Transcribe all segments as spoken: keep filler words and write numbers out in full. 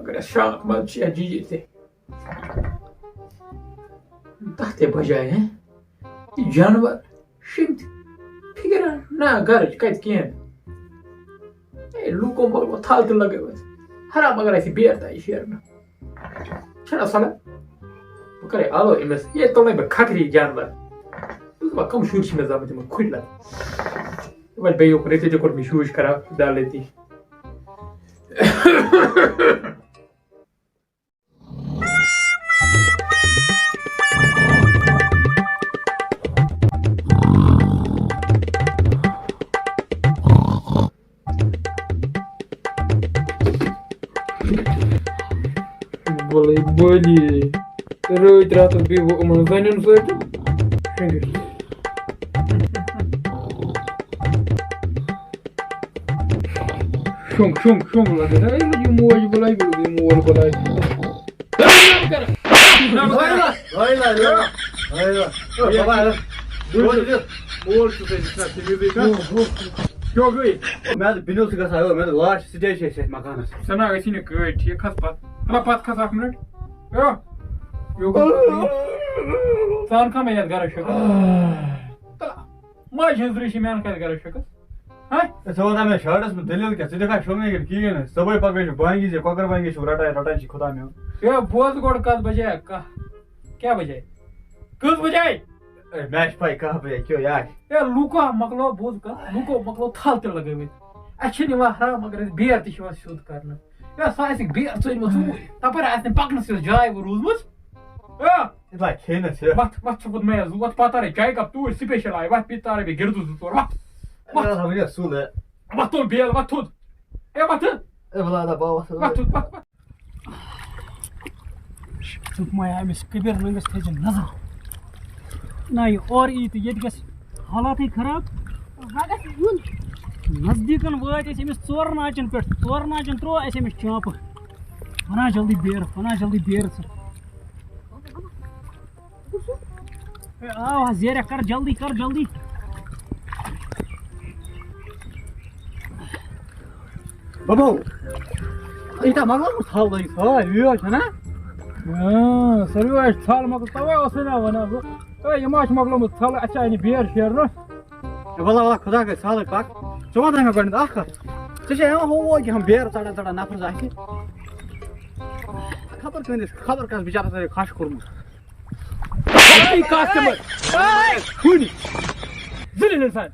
مگر شاخ منٛز چھِ یَتھ جی جی تہِ۔ تَتھ تہِ بجایہِ، ہہ؟ یہِ جانور شِنتہِ فِکرا نہ گرٕچ کَتہِ کِہیٖنۍ۔ اے، لوٗکو مۄکلو تھل تہِ لگٲوِتھ۔ حرام اگر اَسہِ یہِ بیر تہِ شیرنہٕ۔ چھَنہ سَنان؟ بہٕ کَرَے آلو أمِس۔ یے تُلنَے بہٕ کھکھری جانور۔ بہٕ دَپہٕ، کَم شُرۍ چھِ مےٚ زامٕتۍ یِمَن کھُرۍ لَگہٕ۔ وۄنۍ بیٚیہِ یوکُن، ییٚتہِ تہِ کوٚر مےٚ شوٗش خراب، دَل ییٚتی۔ بولے بولی، رٲتۍ راتَس بیٚہوٕ یِمَن زَنٮ۪ن سۭتۍ شۄنٛگِتھ۔ شۄنٛگ، شۄنٛگ، شۄنٛگ لَگٲوِتھ۔ اے، یہِ موج بُلاے، یہِ مول بُلاے۔ لا، لا، لا، لا، لا۔ بابا، لا۔ بوز یہِ۔ مول چھُ تۄہہِ وٕچھان، تٔمِس بیٚیہِ کانٛہہ۔ کیٛاہ گٔے؟ مےٚ دوٚپ، بِنیُل چھُ گژھان، مےٚ دوٚپ، لاش سِٹے چھِ أسۍ یَتھ مکانَس۔ ژٕ نا ٲسی نہٕ گٲڑۍ ٹھیٖک، کھَس پَتھ۔ ہلا، پَتھ کھَس اَکھ مِنَٹ۔ یو، یو گوٚو۔ ژٕ اَن کھا مےٚ یَتھ گَرَس شُکُر۔ ماجہِ ہٕنٛز رِشی میٛانہِ کَتہِ گَرَس شُکُر؟ ہہ؟ ہے، ژٕ وَن تہٕ مےٚ شٲٹَس منٛز دٔلیٖل کیٛاہ؟ ژٕ دِکھا شۄنٛگنہٕ کِنہٕ کِہیٖنۍ نہٕ؟ صُبحٲے پَگہٕ چھُ بانگی زِ کۄکَر بانگی چھُ رَٹان، رَٹان چھِ خۄدا میون۔ ہے، بوز گۄڈٕ کَتھ بجے کَہہ؟ کیٛاہ بجے؟ کٔژ بجے؟ ہے، مےٚ چھِ پَے کَہہ بجے کیٛاہ یہِ آسہِ۔ ہے، لوٗکو مۄکلو، بوز کَتھ، لوٗکو مۄکلو تھل تہِ لَگٲوِتھ۔ اَسہِ چھِنہٕ یِوان حرام مگر اَسہِ بیر تہِ چھِ یِوان سیوٚد کَرنہٕ۔ ہے، سۄ آسہِ بیر ژٔجمٕژ ژوٗرِ۔ تَپٲرۍ آسہِ نہٕ پَکنَس یۄس جاے وۄنۍ روٗزمٕژ۔ ہے، یہِ لَگہِ کھیٚنَس، ہے۔ وَتھ، وَتھ ژٕ پوٚت مےٚ زُو، وَتھ پَتہٕ تارے چایہِ کَپ توٗرۍ special آیہِ، وَتھ پِتہٕ تارے بیٚیہِ گِردٕ زٕ ژور، وَتھ۔ وَتھ۔ اے، وَلہٕ، وَتھ تھوٚد، ہے، وَتھ تھوٚد۔ اے، وَلہٕ، اَدا، بہٕ وَسہٕ۔ وَتھ تھوٚد، وَتھ، وَتھ۔ ژٕ ما أمِس کبیٖر ننٛگَس تھٲیزِ نظر۔ نہ، یہِ اورٕ یی تہٕ ییٚتہِ گژھِ حالاتٕے خراب۔ وۄنۍ گژھِ یُن۔ نزدیٖکَن وٲتۍ أسۍ أمِس ژورَن آنٛچَن پٮ۪ٹھ، ژورَن آنٛچَن ترٛوو اَسہِ أمِس چانٛپہٕ۔ وَنان جلدی بیرٕ، وَنان جلدی بیرٕ ژٕ۔ اے، آو حظ زیرہ، کر جلدی، کر جلدی۔ ببو، یہِ چھا مۄکلٲومٕژ تھل لٲگِتھ؟ ہاے، یہِ چھَنا؟ اۭں، ساروی آسہِ تھل مۄکل، تَوَے اوسُے نا وَنان بہٕ۔ اے، یہِ ما چھِ مۄکلٲومٕژ تھل، اَسہِ چھا اَنہِ بیر شیرنہٕ؟ ہے، وَلہ، وَلہ، خۄدا کَرِ سہلٕے پَکھ۔ ژٕ وَن تہٕ مےٚ گۄڈٕنٮ۪تھ اَکھ کَتھ۔ ژےٚ چھےٚ یِوان ہُہ ووکہِ ہَم بیرٕ ژَٹان ژَٹان نفرَس اَتھِ؟ خبر کٲنٛسہِ، خبر کَس بِچارَس آسہِ کھَش کوٚرمُت۔ اے، کَتھ تہِ مہٕ-، اے، ہُنہِ۔ ذلیل اِنسان۔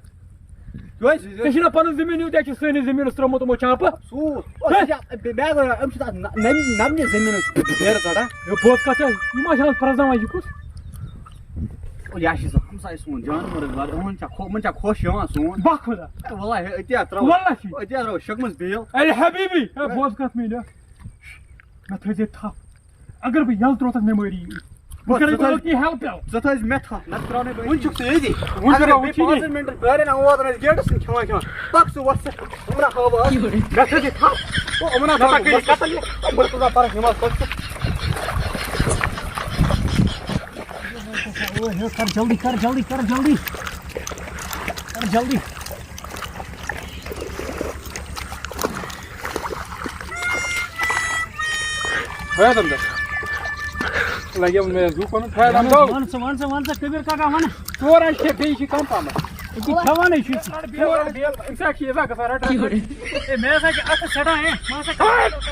یہِ ٲسۍ، ژےٚ چھُنا پَنُن زٔمیٖن یوٗت، ژےٚ چھُ سٲنِس زٔمیٖنَس ترٛوومُت یِمو چانٛپہٕ۔ سوٗ-، او، ہے۔ ژٕ چھا-، بے-، مےٚ گوٚو، أمۍ چھِ تَتھ نہ-، نَمہِ، نَمنہِ زٔمیٖنَس بیرٕ ژَٹان۔ ہے، بوز کَتھ حظ، یہِ ما چھِ آز پرٛزناوان یہِ کُس؟ او، یہِ ہا چھِ سُہ ہمساے سون جانور حظ، وَلہٕ، یِمَن چھا خۄ-، یِمَن چھا خۄش یِوان سون؟ بَہہ خۄدا۔ اے، وَلہ، ہے، أتی ہا ترٛاوو۔ وَلہ چھِ۔ أتی ہا ترٛاوو شِکمَس بیل۔ اے حبیبی، ہے، بوز کَتھ میٛٲنۍ اَکھ۔ مےٚ تھٲیزِ تھپھ۔ اگر بہٕ یَلہٕ ترٛوتھَس مےٚ مٲری۔ بہٕ بہٕ کَرٕ تھٲیزِ، غلطی ہٮ۪ل پٮ۪ل۔ ژٕ تھٲیزِ مےٚ تھپھ، نَتہٕ ترٛاونے بہٕ وٕنہِ أتی۔ چھُکھ ژٕ ییٚتی۔ وٕنہِ اگر چھُکھ بہٕ وٕچھِنی۔ پانٛژَن مِنٹَن پیارے نہ واتان اَسہِ گیٹَس، چھِنہٕ کھٮ۪وان کھٮ۪وان۔ پَکھ ژٕ وَسہٕ۔ عمران ہاو آز۔ مےٚ تھٲیزِ تھپھ۔ او عمران تھپھ، قتل یہِ، قتل یہِ۔ بہٕ تُلہٕ پَرَس نٮ۪ماز پَتہٕ۔ او ہے، کر جلدی، کر جلدی، کر جلدی۔ کر جلدی۔ فیض احمد۔ لگیو مےٚ زُو پَنُن فیض احمد۔ وَن سا، وَن سا، وَن سا، کبیٖر کاکا، وَن۔ ژور آسہِ کھےٚ، بیٚیہِ چھِ کَم پَہمَتھ۔ أتی کھٮ۪وانٕے چھُ۔ ژور بیل، أمِس ہا چھِ یہِ زَن گژھان رَٹان۔ ہے، مےٚ ہسا چھِ اَتھٕ سٮ۪ٹھاہ، ہے، بہٕ ہسا چھُس۔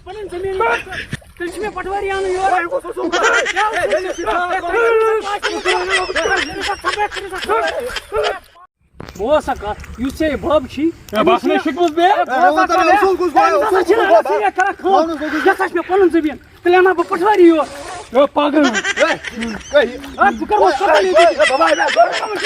پَنٕنۍ زٔمیٖن۔ تیٚلہِ چھِ مےٚ پٹوٲری اَنُن یور۔ بہٕ اوسا کَتھ، یُس ژےٚ یہِ بَب چھی، ہے، بہٕ ہسا چھُس نہٕ شِکمُت بیٚیہِ۔ ہے، بہٕ اوسا کَتھ، ہے، اصٕل گوٚژھ، ہے، أمِس ہسا چھِنہٕ اصٕل گوٚژھ۔ یَتھ چھَکھ خان، یَتھ ہسا چھِ مےٚ پَنُن زٔمیٖن۔ تیٚلہِ اَنہٕ ہا بہٕ پٹوٲری یور۔ ہے، پاگل۔ ہے، ہے، ہے، بہٕ کَرٕ وۄنۍ پٹوٲری۔ ہے، ہے، بابا، ہے، ہے۔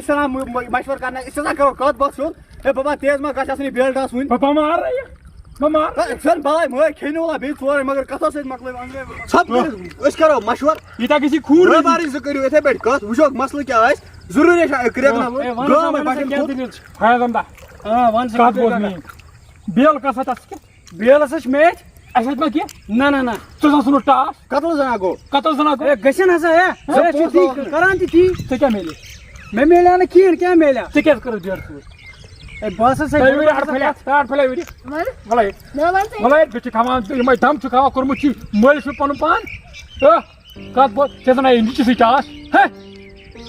یہِ سلام م-، م-، مشورٕ کرنہٕ، أسۍ ہسا کرو کتھ باتھ سیوٚد۔ ہے بابا، تیز ما گژھ آسُن یہِ بیل ڈاس وُنہِ۔ بابا مار یہِ، بابا مار۔ ہے، سۄن بلاے مٲے کھیٚنہِ ولا بیٚیہِ ژورے، مگر کتھو سۭتۍ مۄکلٲے انگریز۔ ژھۄپ کٔرِتھ، أسۍ کرو مشورٕ۔ ییٖتیٛاہ گژھِ خوٗن روزِ۔ بٲے بارٕنۍ زٕ کٔرِو یِتھے پٲٹھۍ کتھ، وٕچھو مسلہٕ کیٛاہ آسہِ۔ ضروٗری چھا کرٛٮ۪کھ نہ لوٚگ۔ ہے، وَن سا، گام وَن سا، بچن کیٛاہ کھوٚت۔ دٔلیٖل چھِ؟ فیاض احمدا، آ، وَن سا، کتھ کیٛاہ بوز دٔلیٖل؟ میٛٲنۍ۔ بیل کَس اَتھ اَتھ کیٛاہ؟ بیل ہسا چھِ مےٚ اَتھِ۔ اَسہِ اَتھِ ما کینٛہہ؟ نہ، نہ، نہ۔ ژٕ زَن ژھٕنُکھ ٹاس۔ کتھ لوٚگ زَنان گوٚو؟ کتھ لوٚگ زَنان گوٚو؟ ہے، گژھِ نہ سا، ہے۔ ہے، ہے، ژٕ چھُکھ سُہ کران تہِ تی۔ ژےٚ کیٛاہ میلہِ؟ مےٚ میلیٛاو نہٕ کِہیٖنۍ، کیٛاہ میلیٛاو؟ ژےٚ کیٛازِ کٔرٕتھ بیٹ ژوٗر؟ ہے، بہٕ ہسا چھُس تۄہہِ ؤنِو اَڑٕ پھٔلۍ، تۄہہِ اَڑٕ پھٔلۍ ؤنِو۔ وَلہٕ۔ وَلہٕ۔ مےٚ وَن ژٕ۔ وَلہٕ، بہٕ چھُ تھاوان، ژٕ یِمَے دَم چھُکھ ہاوان کوٚرمُت چھُے، مٲلِس چھُ پَنُن پان۔ ہہ؟ کَتھ بوز، ژےٚ زَن آیے نِچہِ سۭتۍ ٹاس۔ ہے؟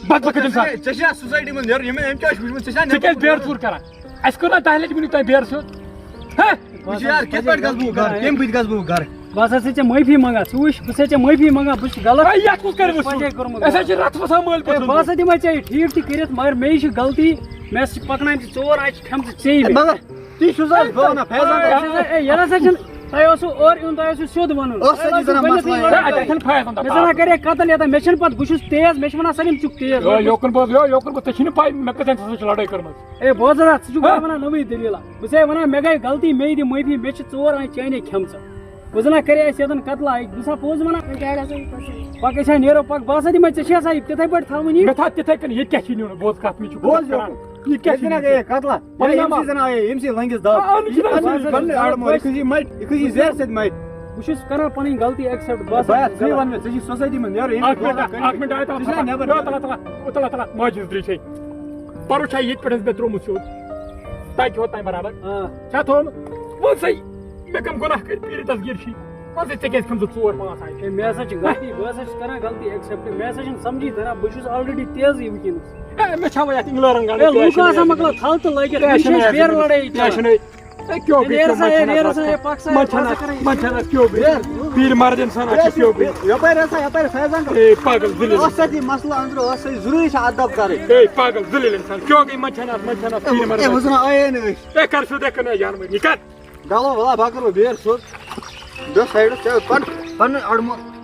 بد بخت اِنسان۔ ژےٚ چھےٚ سوسایٹی منٛز نیرُن، یِمَے أمۍ کیٛاہ چھُ وٕچھمُت، ژےٚ چھےٚ ژٕ کیٛازِ نیٚبر بیٹ ژوٗر کران؟ اَسہِ کوٚر نا دَہہِ لَٹہِ وٕنیُک تام بیٹ ژوٗر؟ ہے؟ وٕچھ یار، کِتھ پٲٹھۍ گژھٕ بہٕ گَرٕ؟ کَمہِ بٕتھِ گژھٕ بہٕ گَرٕ؟ بہٕ ہسا چھِ ژےٚ معٲفی منٛگان، ژٕ وٕچھ، بہٕ چھِ ژےٚ معٲفی منٛگان، بہٕ چھُس غلط۔ ہے، یَتھ کُس کَرِ وۄنۍ پَتہٕ سُہ؟ کیٛاہ کوٚرمُت؟ اَسہِ حظ چھِ رَتھ وَسان مٲلۍ ہے، پٲٹھۍ۔ بہٕ ہسا دِمے ژےٚ یہِ ٹھیٖک تہِ کٔرِتھ، مگر مےٚ یہِ چھِ غلطی، مےٚ ہسا چھِ پَکناومژٕ ژور، اَسہِ چھِ کھٮ۪مژٕ ژیٚیہِ مےٚ۔ مگر تی چھُس حظ بہٕ وَنان، فیضان۔ ہے، ہے، یَتھ ہسا چھِنہٕ، تۄہہِ اوسوٕ اورٕ یُن، تۄہہِ اوسوٕ سیوٚد وَنُن۔ ٲس سا تۄہہِ یہِ اوسوٕ زَن گۄڈٕنٮ۪تھٕے مسلہٕ؟ لڑٲے۔ ہے، اَتہِ چھَنہٕ فیضان مےٚ زَن کرے قتل یَتھ، مےٚ چھَنہٕ پَتہٕ، بہٕ چھُس تیز، مےٚ چھِ وَنان سٲلِم ژٕ چھُکھ تیز۔ یو-، یوکُن بوز، یو-، یوکُن بوز، ژےٚ چھِی نہٕ پَے مےٚ کۭژَن ہسا چھِ لڑٲے کٔرمٕژ۔ اے، بوز حظ، ژٕ چھُکھ ہہ؟ وَنان نٔوٕے دٔلیٖلہ۔ بہٕ چھُسے وَنان، مےٚ گٔے غلطی، مےٚ دِ معٲفی، مےٚ چھِ ژور آنٛچہِ چانے کھٮ۪مژٕ۔ بہٕ زَنہ کَرے اَسہِ یَتَن قتلہ، بہٕ چھُسا پوٚز وَنان؟ ڈیڈ ہسا چھُ پَسنٛد۔ پَکھ أسۍ ہا نیرو، پَکھ، بہٕ ہسا دِمے ژےٚ، چھِ آسان یہِ تِتھَے پٲٹھۍ تھاوٕنۍ یہِ۔ مےٚ تھاو تِتھَے کٔنۍ، یہِ کیٛاہ چھِ نیُن؟ بوز کَتھ، مےٚ چھُ بوز غلط کران۔ یوکُن۔ یہِ کیٛاہ چھِ ییٚتہِ چھِنہ نیُن؟ گٔیے قتلہ۔ پَنٕنۍ ییٚمہِ نماز۔ سۭتۍ زَنہ آیے، ییٚمہِ سۭتۍ لنٛگِس دَب۔ آ، آ، یہِ چھِنہ یہِ اَتھ سۭتۍ سۭتۍ پَنٕنۍ اَڑٕ مٲرۍ، یہِ کھٔسہِ یہِ مَٹہِ، یہِ کھٔسہِ یہِ زیرٕ سۭتۍ مَٹہِ۔ بہٕ چھُس کران پَنٕنۍ غلطی accept، بَس۔ بَس، ژٕے وَن مےٚ، ژےٚ چھِ سوسایٹی منٛز نیرُن، ییٚمہِ اَکھ مِنٹ، دۄہ اَکھ مِنٹ، آیت ژٕ چھُکھ نٮ۪بر اَتھ، نیرُن۔ تَلہٕ، تَلہٕ، تَلہٕ، تَلہٕ، ماجہِ ہٕنٛز درٛے چھے۔ پَرُس چھا ییٚتہِ پٮ۪ٹھ ٲسۍ مےٚ ترٛوومُت سیوٚد؟ تَتہِ چھُ ہوٚتام برابر۔ آ۔ چھا تھوٚومُت؟ وَن سا، مےٚ کَم گۄناہ کٔرۍ پیٖرِ دستگیٖر چھِ؟ وَن سا، ژےٚ کیٛازِ کھٔمژٕ ژور پانٛژھ آیہِ؟ ہے، مےٚ ہسا چھِ غلطی، بہٕ ہسا چھُس کران غلطی accept، مےٚ ہسا چھُنہٕ سَمجھی تَران، بہٕ چھُس already تیزٕے وٕنکیٚنَس۔ ہے، مےٚ چھا وۄنۍ اَتھ اِنگلٲرَن گاڑِ ہے، کیٛاہ لوٗکھ چھِ آسان مےٚ؟ مۄکلان تھل تہٕ لٲگِتھ، کیٛاہ وٕنہِ چھِ چھِ أسۍ اَسہِ بیرٕ لڑٲیی کیٛاہ چھِ چلان۔ نہٕ؟ ہے، کیٛاہ ہے، گٔے نیر ژٕ سا، ہے، منٛدچھان نیر اَتھ سا، ہے، پَک سا، ہے، منٛدچھان پَک سا اَتھ، کَران۔ منٛدچھان اَتھ کیٛاہ گٔے؟ ہے، پیٖر مَردِن سان اَتھ چھِ کیٛاہ گٔے؟ یَپٲرۍ ہسا، یَپٲرۍ فیضان۔ ہے، پاگل ذلیل۔ اَتھ سۭتۍ یہِ مسلہٕ أنٛدرٕ، اَتھ سۭتۍ ضروٗری چھِ اَدب کَرٕنۍ۔ ہے، پاگل ذلیل اِنسان، کیٛاہ گٔے منٛدچھان اَتھ، منٛدچھان اَتھ پیٖر ہے، مَردِن؟ وٕچھ نہ، آیے نہٕ أسۍ۔ ہے، کَر چھُو تۄہہِ کٕنان جانوَر؟ یہِ کَر؟ ڈَلو، وَلا، بہٕ کَرو بیٚیہِ سیوٚد۔ بیٚہہ سایڈَس، ژےٚ پَن-، پَنُن اَڑٕ مۄ-،